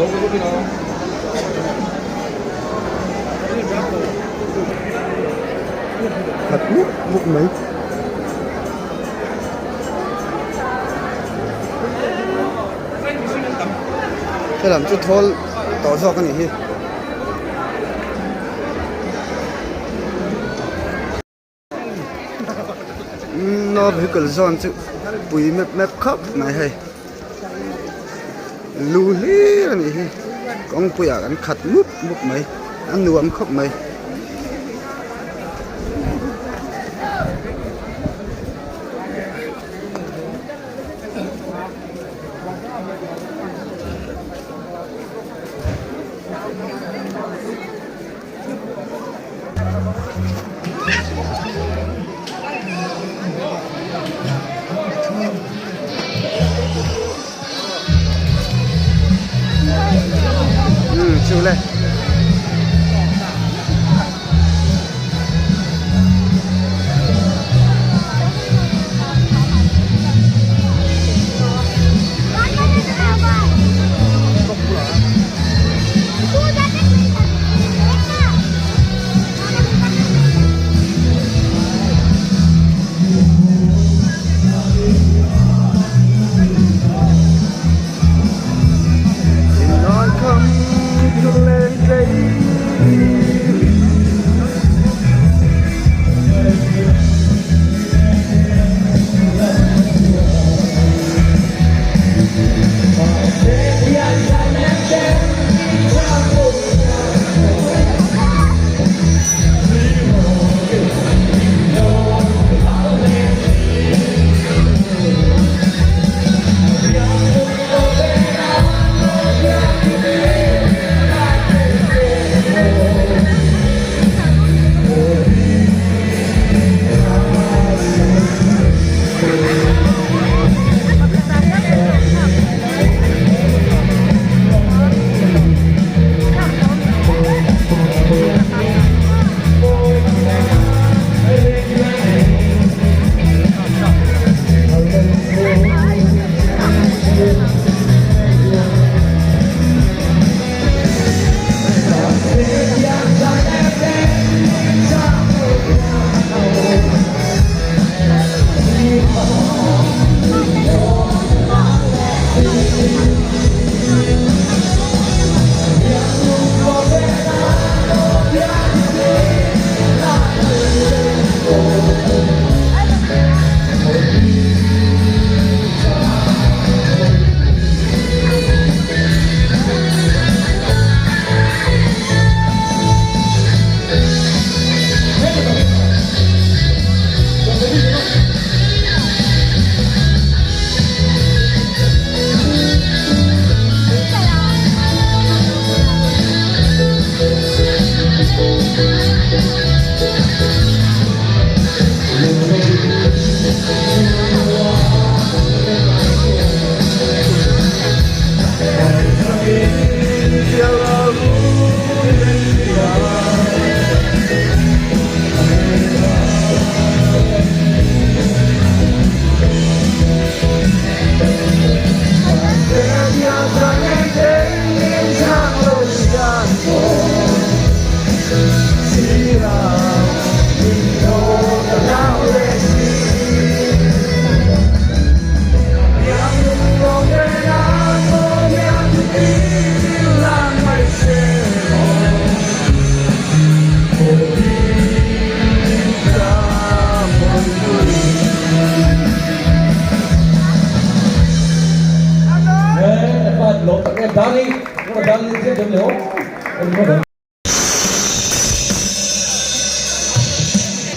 Khat mup mup mai. Helam chu thawl tawh zawk a nih hi. No vehicle zawn chu pui mep mep khawp mai hei lu hlir a nih hi kawngpui ah kan khat mup mup mai a nuam khawp mai. Chu le.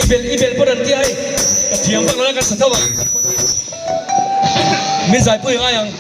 Bel i bel pawh an tia hei ka thiam vak lo a ka sa tho ang min zaipui ngai ang.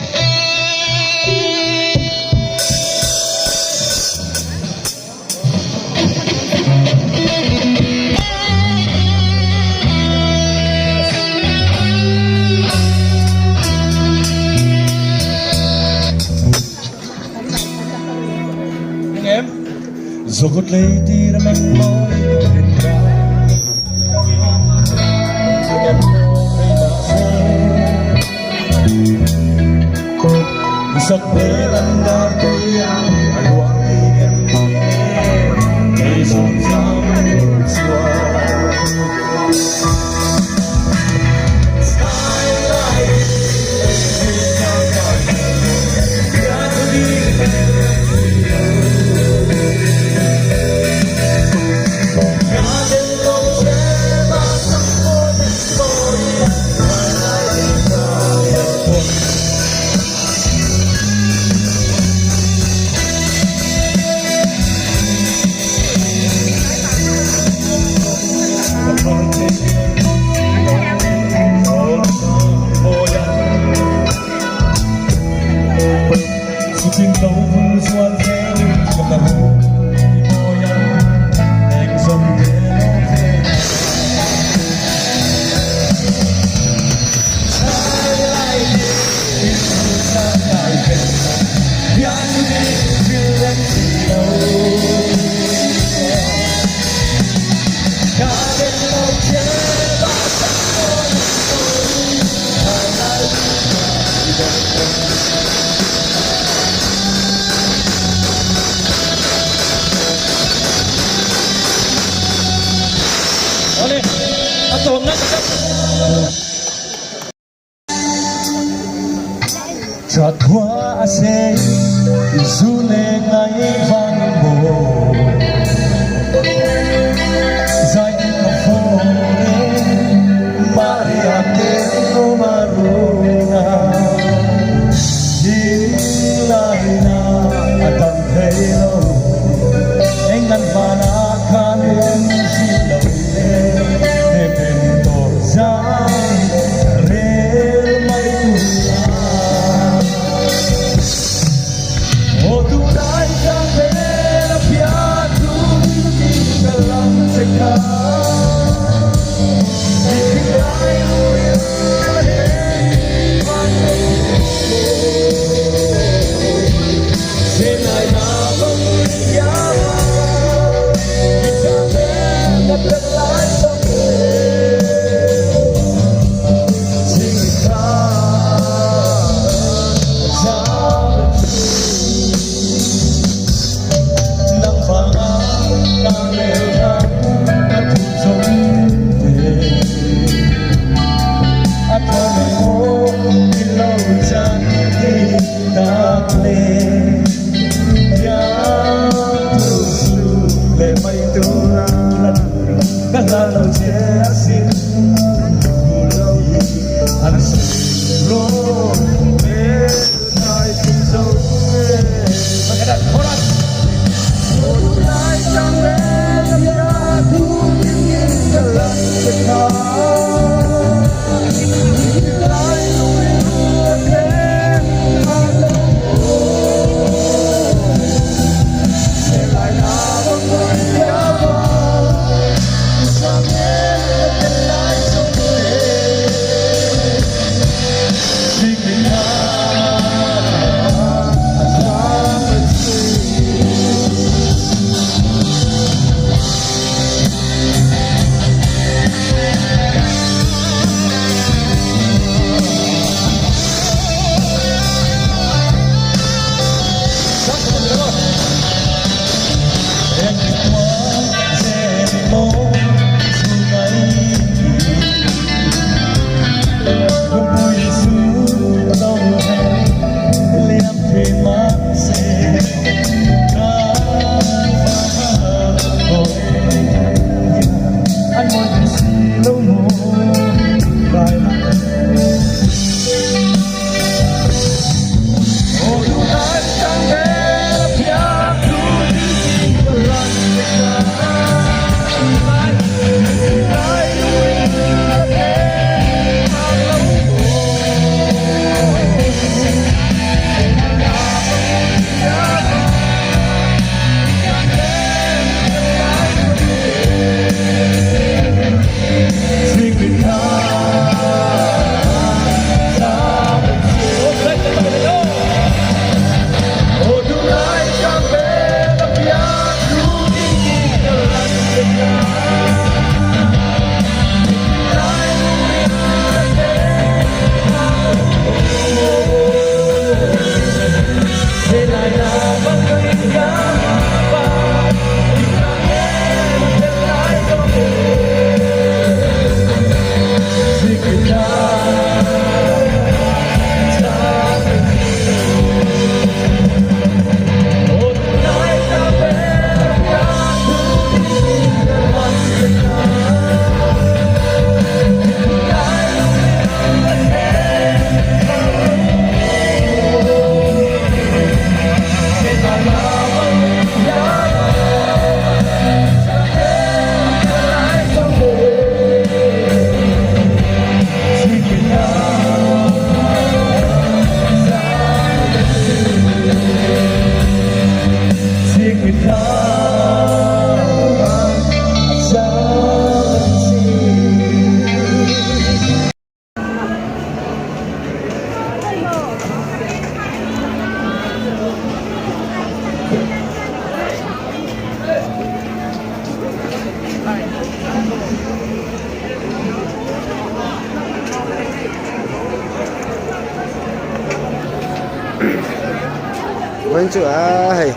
Vawiin chu aa hei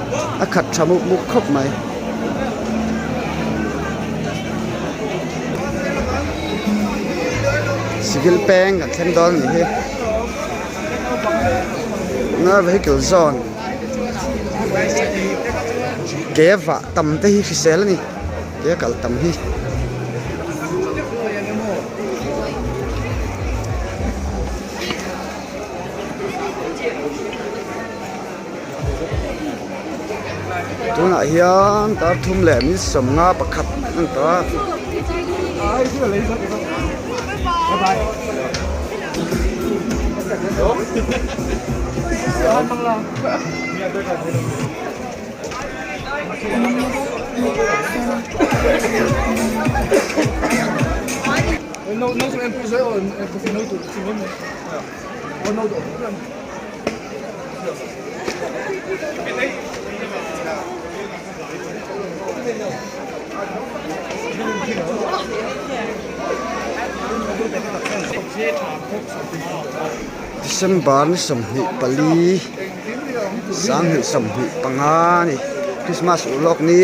a khat tha mup mup khawp mai. Civil peng kan thleng dawn a nih hi na vehicle zone ke vah tam te hi hrisel a ni ke kal tam hi. Tunah hian dar thum leh min sawmnga pakhat a ni tawh a. December ni 24 2025 a ni Christmas ur lawk ni.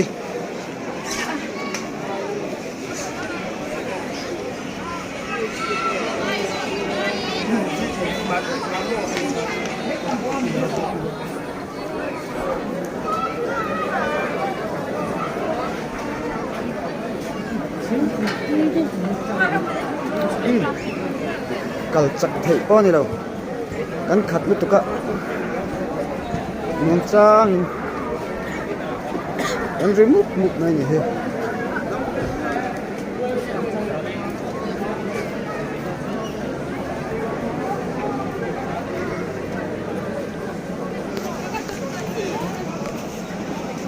Kal chak theih pawh a ni lo kan khat lutuk a nuam changin kan ri mup mup mai a ni hi.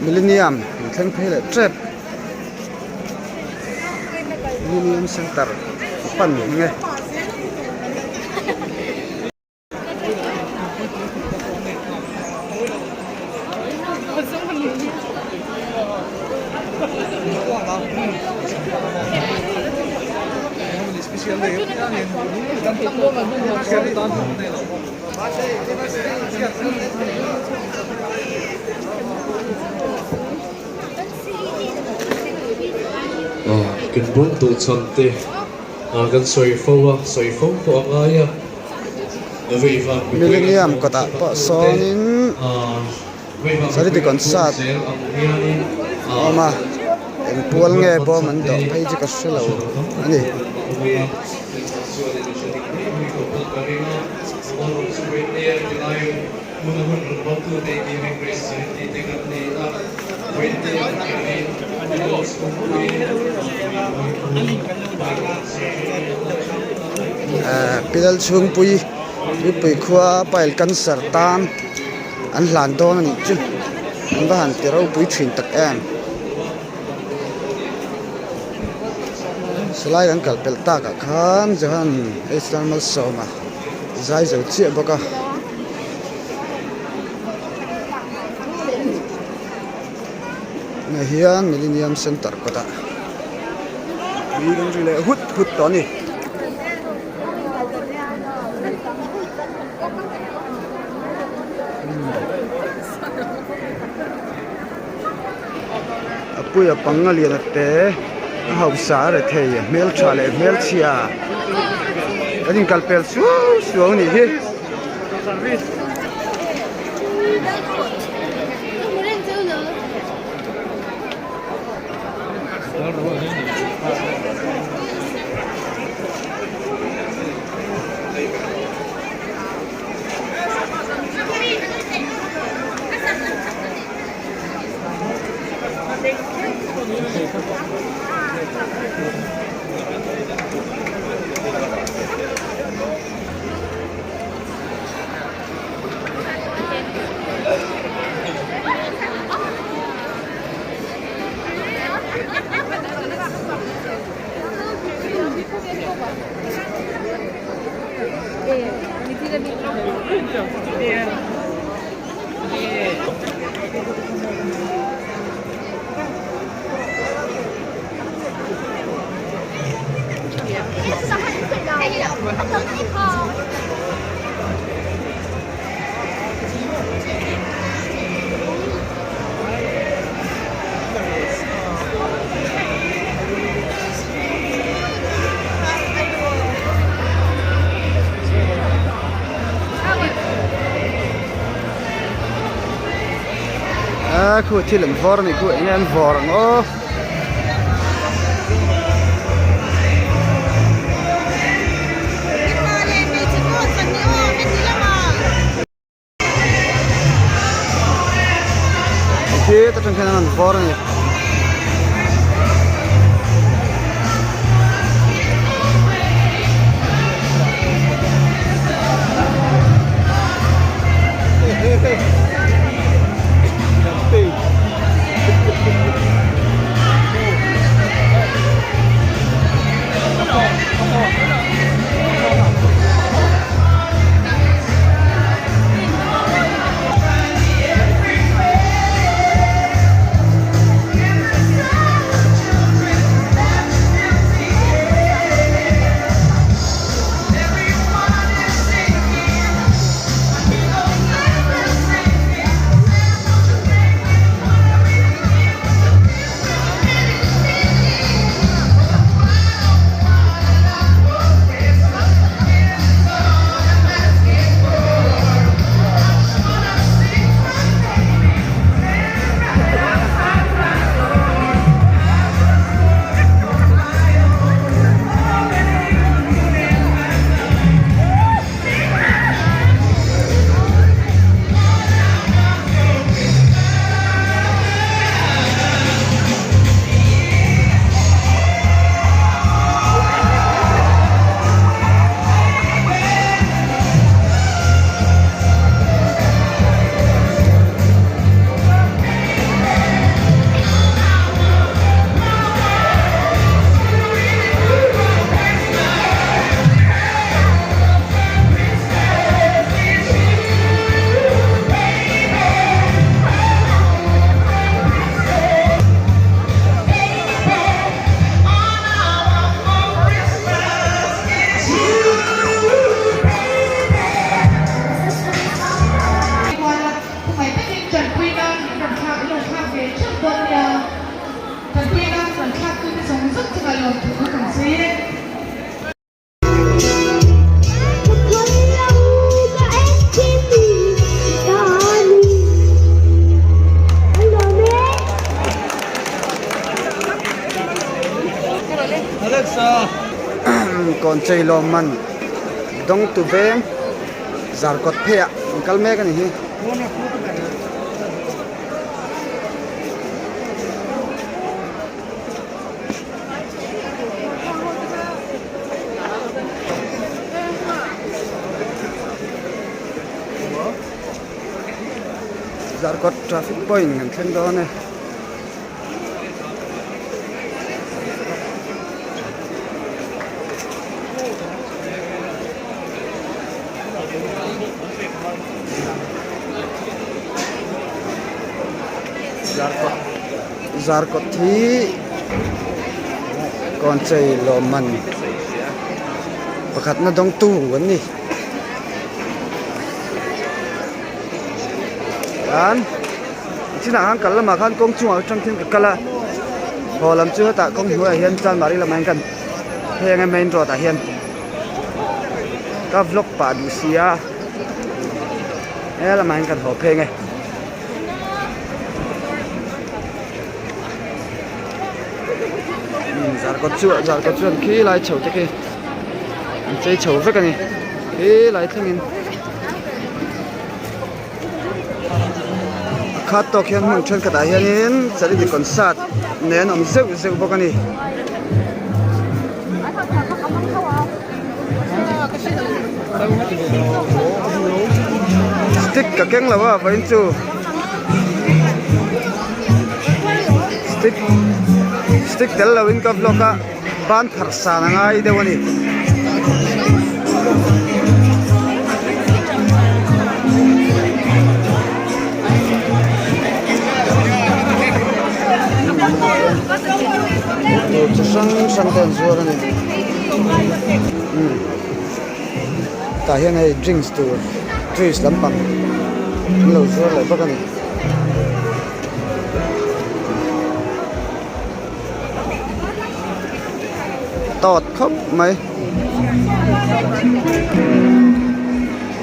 Millennium an thleng phei leh tep Millennium center a pan nge. Kan bawng duh chhan te kan sawi fo a, sawi fo pawh a ngai a. Millennium kawtah pawh sawnin Charity concert a awm a, eng pual nge bawm an dawh phei chu ka hre lo a ni. Pilal chhungpui mipui khua pile cancer tan an hlan dawn a nih chu an va han ti ropui thin tak em silai kan kal pelh tak ah khan Johan H Lalmalsawma zai zo chiah bawk a. Tunah hian Millennium Centre kawtah mi kan ri leh hut hut tawh a ni. A puia pang a lian a te a hausa a rethei a hmeltha leh hmelchhia kan inkal pel suau suau a nih hi. A khu thil an vawr a nih khu eng nge an vawr ang aw. Khi ta tang khian an rawn vawr a ni. Kawnchei lawmman dawngtu veng zarkawt pheiah an kal mek a ni hi. Zarkawt traffic point kan thleng dawn e. Zarkawt Zarkawt hi kawnchei lawmman pakhatna dawngtu an ni. Chuan chinah khan kal lamah khan kawng chungah atang khian ka kal a haw lam chu hetah kawng hnuaiah hian chanmari lamah hian kan phei ang e main road ah hian ka vlog pah duh si a he lamah hian kan haw phei ang e. Zarkawt chu zarkawt chuan khi lai chho te khi an chei chho vek a ni khi lai thlengin a khat tawk hian hmun thenkhatah hianin charity concert nen awm zeuh zeuh bawk a ni. Stick ka keng lo a vawiin chu stick stick tel lo in ka vlog a ban pharh san a ngai deuh a ni. Tur chi hrang hrang te an zuar a ni. Tah hian hei drinks tur juice lampang an lo zuar leh bawk a ni. Tawt khawp mai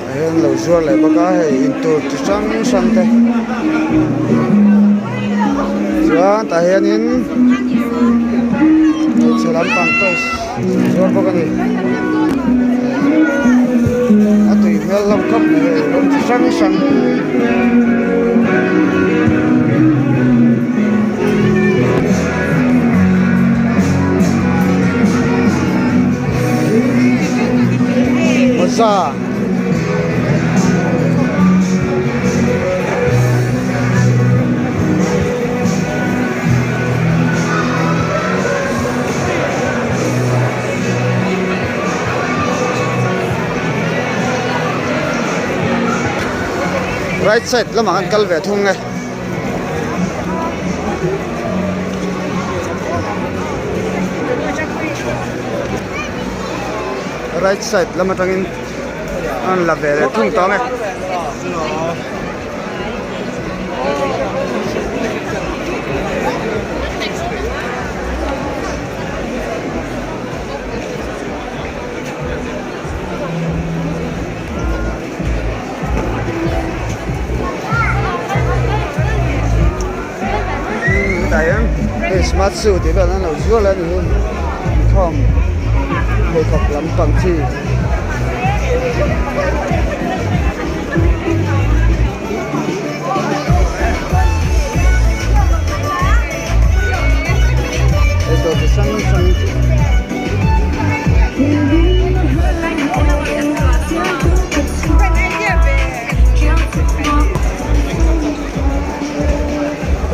tah hian an lo zuar leh bawk a hei intur chi hrang hrang te chuan tah hianin hmeichhe lampang toys an zuar bawk a ni a tui hmel hlawm khawp mai hei rawng chi hrang hrang. Mawza Right side lamah an kal ve thung e. Right side lam atangin an la ve leh thung tawng e. Hetah hian hei smart shoe tih vel an lo zual a ni hi inkhawm pheikhawk lampang chi. Eitur chi hrang hrang.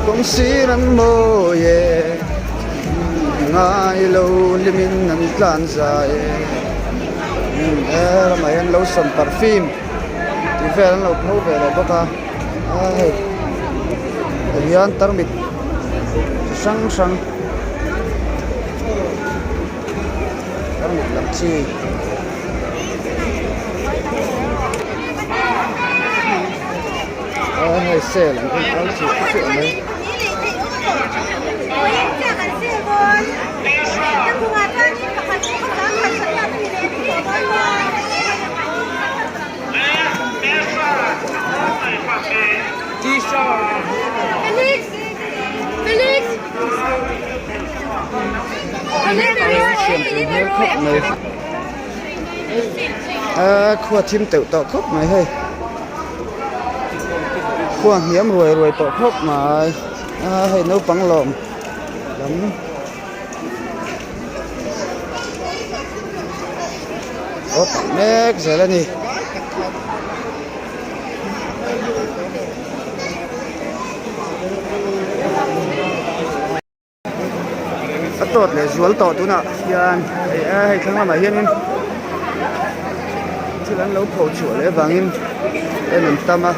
Kawng sir an mawi e ngai lo hlimin an tlan zai e he ramah hian lotion perfume tih vel an lo pho ve leh bawk a a hei ti hian tarmit chi hrang hrang tarmit lam chi. A hei sale ang khan kal suh suh mai. Siam tui hmel khawp mai. Aaa khua thim teuh tawh khawp mai hei khua hniam ruai ruai tawh khawp mai a hei naupang lawm lam aw pah mek zel a ni. A tawt leh zual tawh tunah hian hei a hei thlang lamah hianin thil an lo pho chhuah leh avangin en an tam a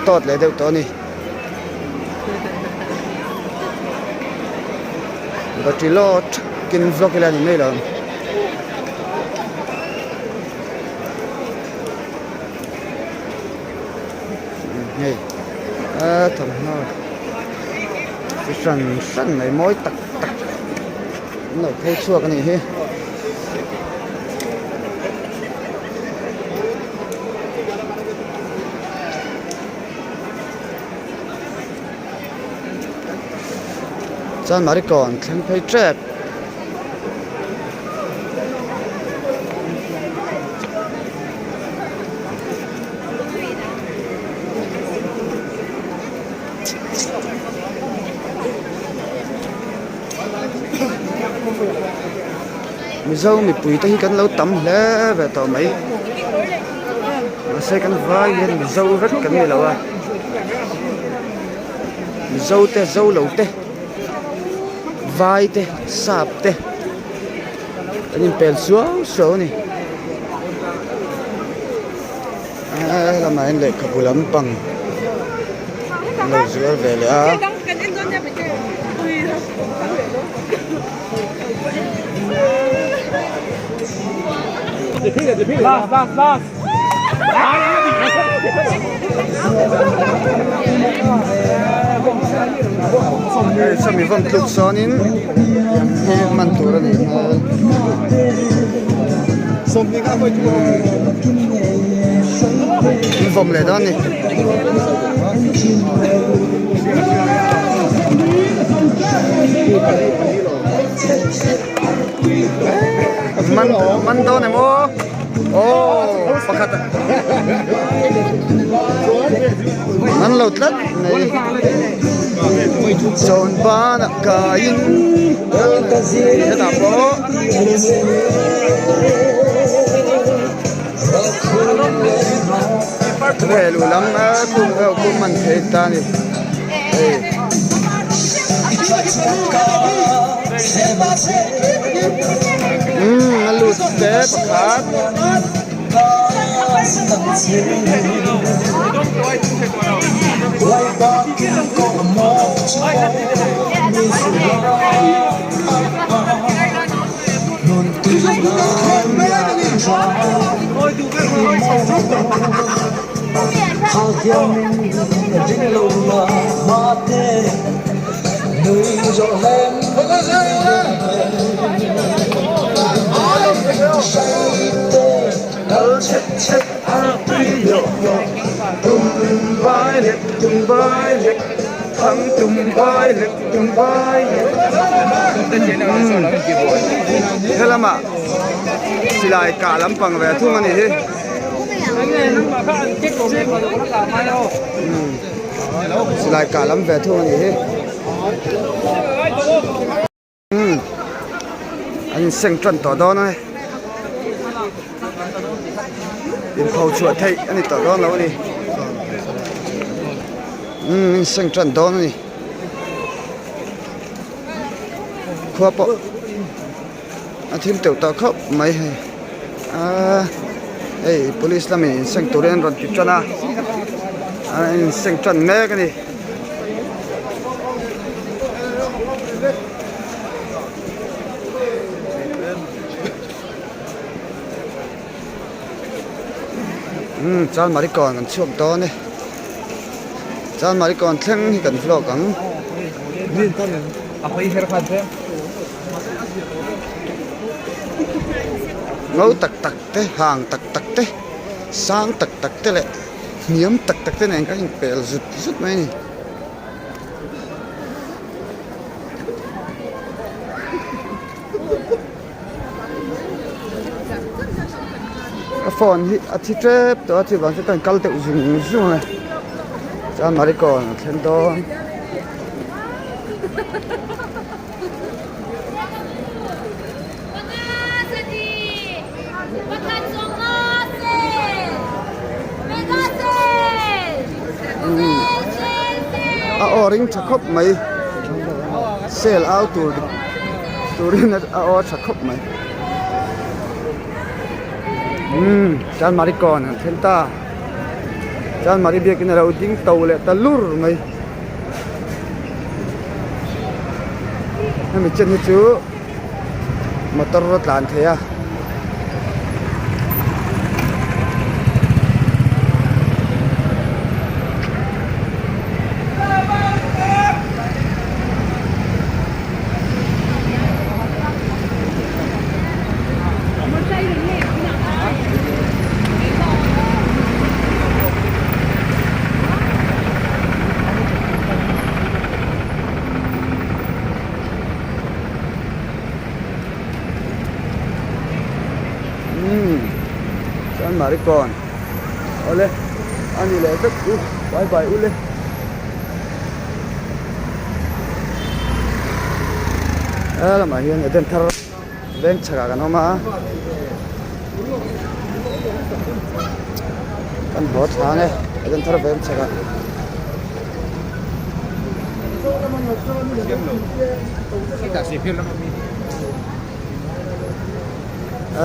tawt leh deuh tawh a ni battery low thakin vlog ila ni mai lo ang. Hei a thawmhnaw chi hran hran mai mawi tak tak an lo phei chhuak a nih hi. Chuan Marikawn thleng phei tep. Mizo mipui te hi kan lo tam hle ve tawh mai mahse kan vai hian mizo vek kan ni lo a mizo te zo lo te vai te sap te. An inpel suau suau a ni. He lamah hian lehkhabu lampang an lo zuar ve leh a. Hei sawmi vawm tluk sawnin tiang hi man tur a nih hmel. An vawm leh dawn a ni. Man man dawn em aw aw pakhat man lo tlat mai chawn banah kaiin hetah pawh hei luh lam kum deuh kum man thei ta a ni hei. Umm a lut te pakhat. Helamah silai kah lampang ve thung a ni hi. Silai kah lam ve thung a ni hi. Umm an inseng tan tawh dawn a ni. Inpho chhuah theih a ni tawh dawn lo a ni. Umm inseng tan dawn a ni. Khua pawh a thim teuh tawh khawp mai hei aaa hei police lamin inseng turin an rawn ti tan a an inseng tan mek a ni. Umm Chanmari kawn an chhuak dawn e Chanmari kawn thleng hi kan vlog ang. Ngo tak tak te hang tak tak te sang tak tak te leh hniam tak tak te nen khan inpel zut zut mai a ni. Ka phone hi a thi tep tawh a chuvang chu ka kal deuh zung zung a chuan Maricon a thleng dawn. A aw ring tha khawp mai sale au tur turin a aw tha khawp mai umm chuan maricon an thleng ta chuan mari biakin a lo ding to leh ta lur mai. Hemi chen hi chu motor a tlan thei a. Umm chuan Maricon awle a ni leh vek u bye bye ule. He lamah hian Eden thar veng chhakah kan awm a kan haw thlang e Eden thar veng chhakah.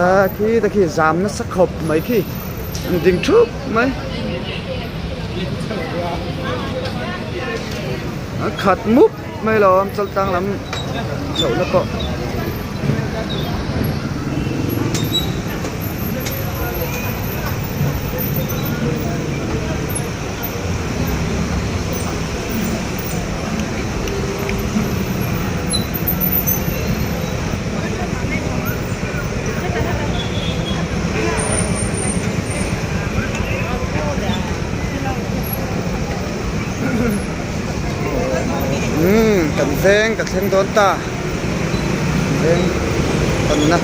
Ahh khi te khi zam nasa khawp mai khi an ding thup mai a khat mup mai lo a chaltlang lam chhoh na pawh. Veng ka thleng dawn ta veng panna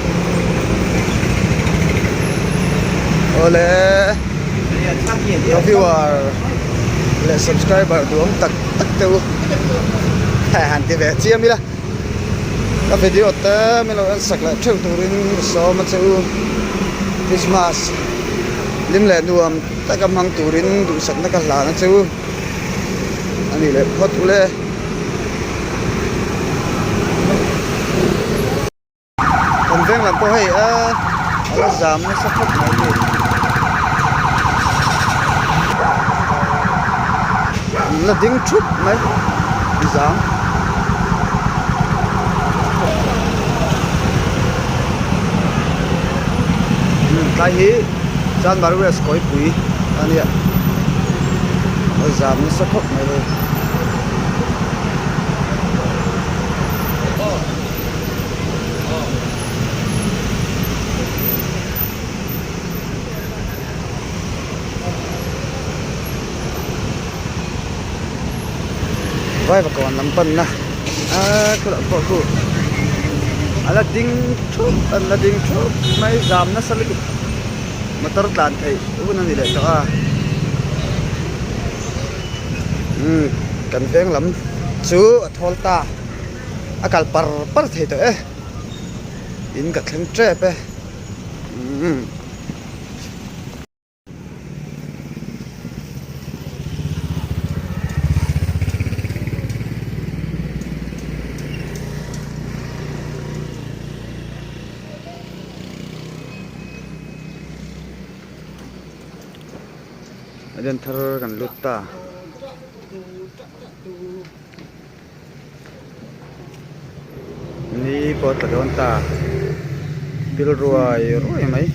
awle ka viewer leh subscriber duhawm tak tak te u han ti ve chiam ila ka video te min lo en sak leh theuh turin ka sawm a che u Christmas hlim leh nuam taka hmang turin duhsakna ka hlan a che u. A nih leh phawt ule. Kan veng lam pawh hei a la zam nasa khawp mai ni. An la ding thup mai zam. Tlai hi Chanmar West Kawipui a nia a zam nasa khawp mai hei. Vaivakawn lam panna aaa khulah pawh khu a la ding thup an la ding thup mai zam nasa lutuk motor tlan theih hun a ni leh tawh a umm kan veng lam chu a thawl ta a kal par par thei tawh e in ka thleng tep e umm. A den thar kan lut ta. Ni pawh a tla dawn ta pil ruai ruai mai.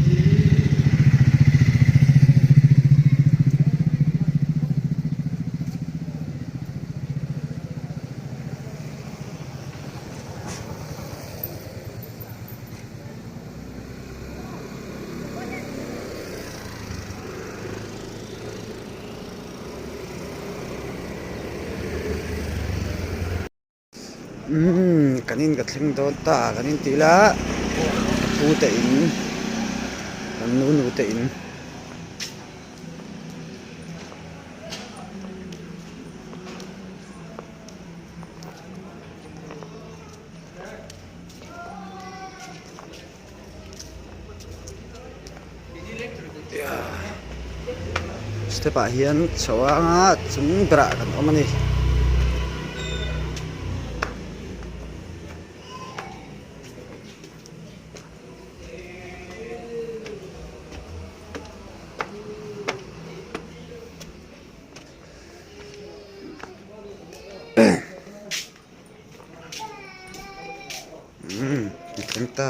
Umm kan in ka thleng dawn ta kan in tih la ka pu te in kan nu nu te in. Step ah hian chho anga chung berah kan awm a ni. Umm a thleng ta.